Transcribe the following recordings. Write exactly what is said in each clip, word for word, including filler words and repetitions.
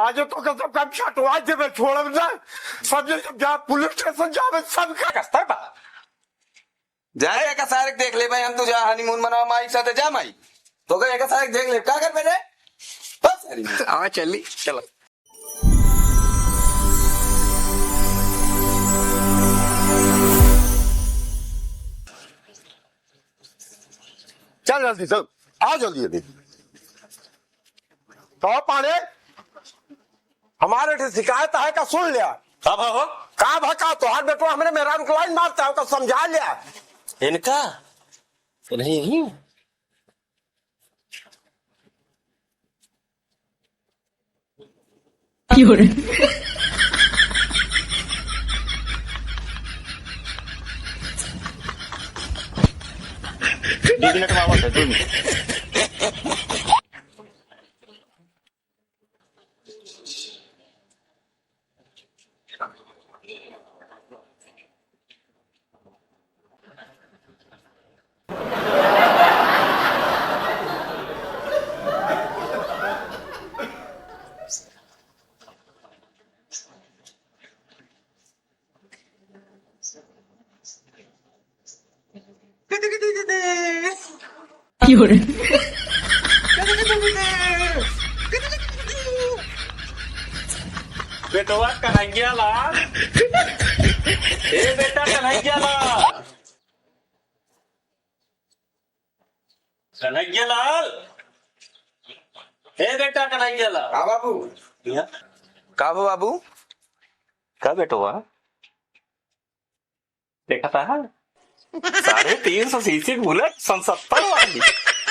आज तो के सब काम छटवा देबे, छोड़ब ना। सब जन जब जा पुलिस स्टेशन जाबे, सब का कस्तर बा। जा, एका सारे के देख ले भाई, हम तू जा honeymoon मनावा माई के साथे, जा माई। तो का एका सारे के देख ले, का करबे रे? बस, अरे। आवा चली, चलो। चल जल्दी, चल, आ जल्दी, जल्दी। तो पाड़े, हमारे से शिकायत है का, सुन लिया। का भा हो? का भा का, तोहार बेटवा हमरे मेहरारू के line मारता है, ओका समझा लिया। इनका? तो नहीं, नहीं। दो मिनट में आवत है, दो मिनट। बेटवा कन्हैया लाल, ए बेटा कन्हैया लाल, कन्हैया लाल, ए बेटा कन्हैया लाल। हाँ बाबू। यहाँ। का हो बाबू? का बेटवा? देखा था? साढ़े तीन सौ सीसी की बुलेट, सन सत्तर वाली।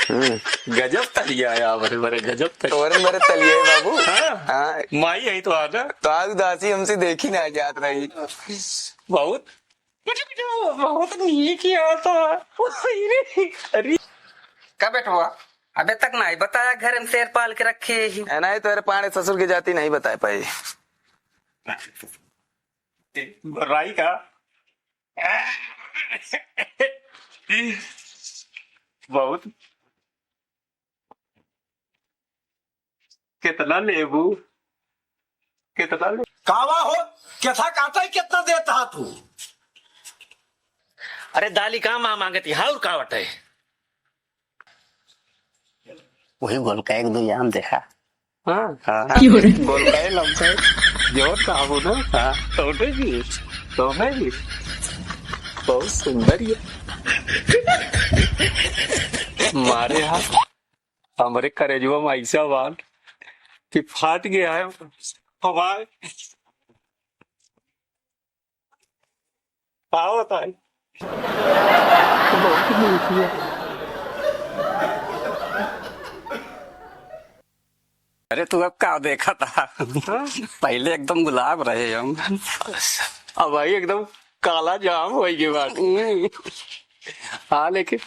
हम्म। गजब तलिया है, बड़े बड़े गजब तलिया। तोरे मेरे तलिया है बाबू। हाँ। हाँ। माई यही तो आता। तो आज उदासी हमसे देखी ना जात रही। बहुत, बहुत नीक यार तो। अरे। का बेटवा, अबे तक नहीं बताया घर में शेर पाल के रखे ही। ए, नहीं, तोरे पाड़े ससुर की जाति नहीं बता पाई। राई का? बहुत। कितना लेबू? कितना ले? कावा हो? कैसा काटा है, कितना देता है तू? अरे दाली का माँ मांगती है और का वटे? वही गोल का एक दो याम देखा। हाँ। हाँ। क्यों रे? गोल का है, लमका है। जोर का हो ना? हाँ। तो उठे भी, तो है भी। बहुत सुंदर ये। मारे हाथ, हमरे करेजवा में ऐसा बाल कि फाट गया है हमारे। का बताई? बहुत मीठी है। अरे तू अब का देखा था? हाँ? पहले एकदम गुलाब रहे हम, अब भाई एकदम काला जाम हो गए बात। हाँ, लेकिन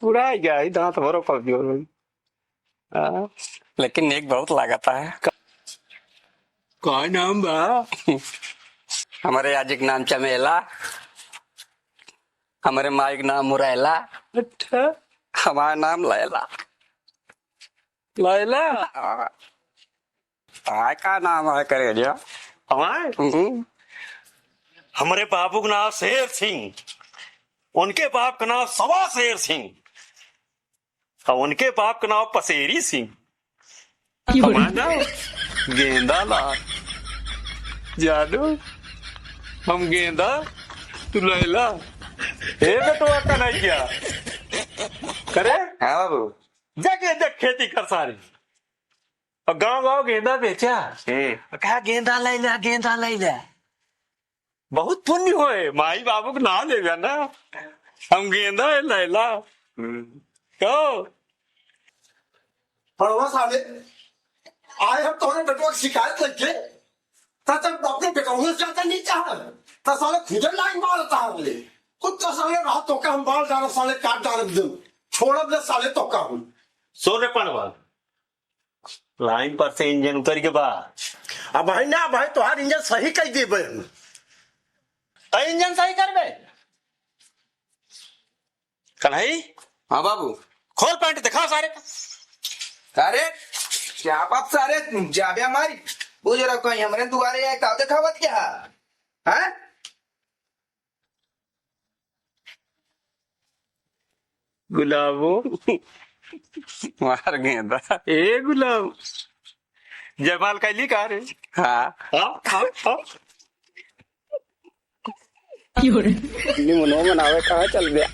पूरा आ गया है, दांत भरो कमजोर हो। हाँ, लेकिन नीक बहुत लागत है। का, का नाम बा? हमरे आजी के नाम चमेला, हमरे माई के नाम मुरैला, अच्छा। हमार नाम लैला। लैला? हाँ। ताय का नाम है करेजा? हमार? हम्म। हमरे बाबू के नाम शेर सिंह, उनके बाप के नाम सवा शेर सिंह। और उनके बाप का नाम पसेरी सिंह। क्यों? हमार नाम गेंदा लाल। जादू, हम गेंदा, तू लैला। ए बेटवा कन्हैया। करे? हाँ बाबू। जा गेंदा खेती कर सारी। और गांव गांव गेंदा बेचा। हम्म। और कहा, "गेंदा लैला, गेंदा लैला।" बहुत पुण्य होए, माई बाबू के नाम लेवे ना। हम गेंदा है लैला। हम्म। कहो। पड़वा साले, आए हम तोहरे बेटवा की शिकायत लेके, त जब अपने बेटवा से ज्यादा नहीं चाह, त साले खुदे line मारता है हमले। कुछ तो साले रहा तो का हम बाल डालब, साले काट डालब दे। छोड़ब ना साले तो का हम। सुन रे पड़वा, line पर से इंजन उतर के बा। अब भाई ना भाई, तोहार इंजन सही कर देबे हम। तो इंजन सही करबे? कन्हई? हाँ बाबू। खोल पैंट दिखा सारे का। का रे? क्या बात सारे, जाबे हमारी। वो जरा कहीं हमरे दुआरे आए, का देखावत क्या? हैं? गुलाबो। मार गेंदा। ए गुलाब। जयमाल कैली का रे? हाँ। हाँ, हाँ, हाँ। निमनो मनावे कहाँ चल गया?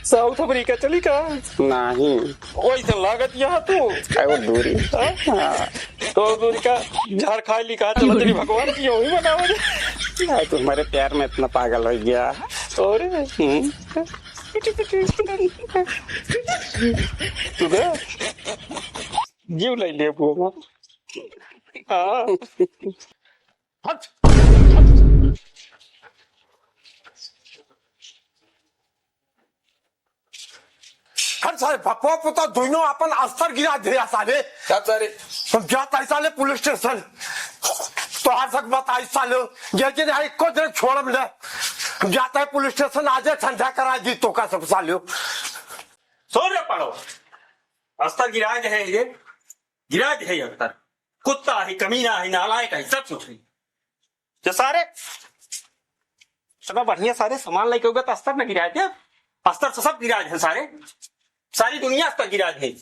साउथ अफ्रीका चली का? नहीं। ओइसन लागत यहाँ तू। अरे वो दूरी। हाँ? हाँ। तो दूरी का झाड़ खाए ली कहाँ चलत रही भगवान की, वही मनावे रे। नहीं, तू हमारे प्यार में इतना पागल हो गया। अरे, हम्म। तू दे। जीव ले ले बुआ। हाँ। हट। हट सारे बपुआ पुता दोनों अपन अस्तर गिरा दिया साले। क्या सारे? हम जाता है साले पुलिस स्टेशन। तोहार सक बताई साले, ये जे नहीं को दिन छोड़म ले। हम जाता है पुलिस स्टेशन, आजे ठंडा करा दी तो का सब साले। सुन रे पाड़ो, अस्तर गिरा दे है ये, गिरा दे है अस्तर। कुत्ता है, कमीना है, नालायक है, सब कुछ है। तो सारे इतना बढ़िया सारे सामान लेके होगा तो अस्तर न गिरा दे। अस्तर से सब गिरा दे सारे, सारी दुनिया अस्तर गिरा दे।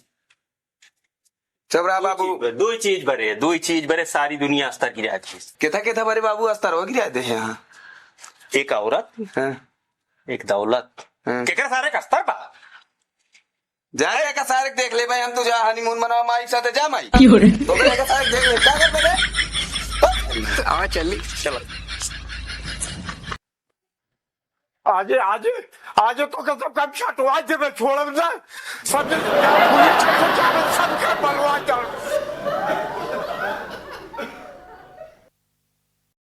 चुप रहा दो बाबू। चीज बर-, दो चीज बरे, दो चीज बरे, सारी दुनिया अस्तर गिरा दे। केथा केथा बरे बाबू अस्तर हो गिरा दे यहाँ। एक औरत, हाँ। एक दौलत। हाँ। केकरे सारे का अस्तर बा? जा रे का सारे देख ले भाई, हम तो जा हनीमून मनावा माई साथे जा माई। क्यों रे? तो रे का सारे देख ले, का कर बे? आवा चली, चलो। आजे, आजे, आजे तो कसम कम छटवा देबे, छोड़ब ना। सब सबका बलवा